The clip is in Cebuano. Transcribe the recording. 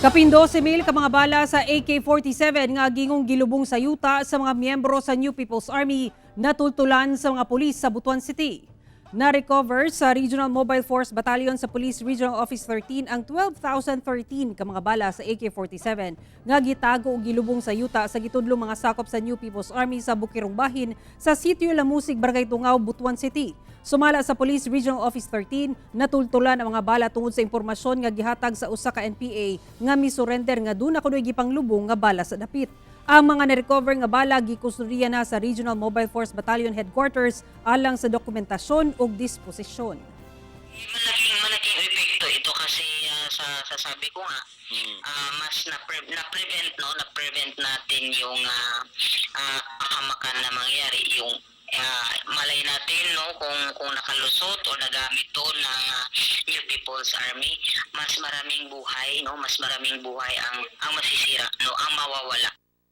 Kapin 12,000 ka mga bala sa AK-47 nga gingong gilubong sa yuta sa mga miyembro sa New People's Army natultulan sa mga pulis sa Butuan City. Na-recover sa Regional Mobile Force Battalion sa Police Regional Office 13 ang 12,013 ka mga bala sa AK-47 nga gitago og gilubong sa yuta sa gitudlong mga sakop sa New People's Army sa Bukirong Bahin sa Sitio Lamusig, Barangay Tungao, Butuan City. Sumala sa Police Regional Office 13, natultulan ang mga bala tungod sa impormasyon nga gihatag sa usa ka NPA nga misurrender nga duna kunoy gipanglubong nga bala sa dapit. Ang mga na-recover nga bala gikustodiya na sa Regional Mobile Force Battalion Headquarters alang sa dokumentasyon ug disposisyon. Malaking malaking epekto ito kasi sa sasabi ko nga, mas na prevent, no, na-prevent natin yung kahamakan na mangyari, yung malay natin, no, kung nakalusot o nagamit to ng New People's Army, mas maraming buhay, no, mas maraming buhay ang masisira, no, ang mawawala.